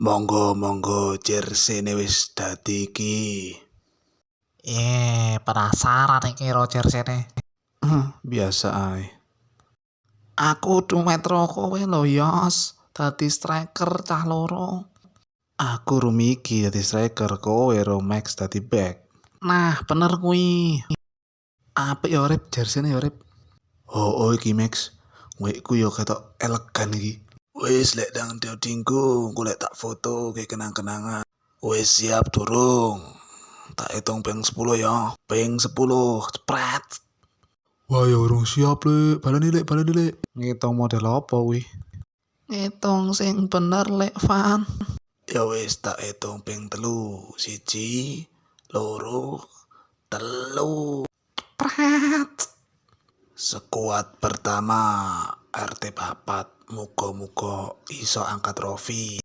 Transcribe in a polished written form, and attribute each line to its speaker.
Speaker 1: Monggo monggo, jersey wis dadi iki.
Speaker 2: Penasaran iki ro jersey.
Speaker 1: Biasa ae.
Speaker 2: Aku duet ro kowe lho, Yos. Dadi striker cah loro.
Speaker 1: Aku ro Miki dadi striker, kowe ro Max dadi back.
Speaker 2: Nah, bener kuwi.
Speaker 1: Apik ya, Rip, jersey ya, Rip. Oh, iki Max. Wekku yo ketok elegan iki. Wis lek ndang dinggo, engko lek tak foto ke kenang-kenangan. Wis siap durung? Tak hitung ping 10 ya. Ping 10, cepret. Wah, ya urung siap, Lek. Baleni, Lek, baleni, Lek.
Speaker 2: Ngitung model apa kuwi? Ngitung sing bener, Lek Van.
Speaker 1: Ya wis, tak hitung ping 3. 1, 2, 3.
Speaker 2: Cepret.
Speaker 1: Skuad pertama RT 4, muga-muga iso angkat trofi.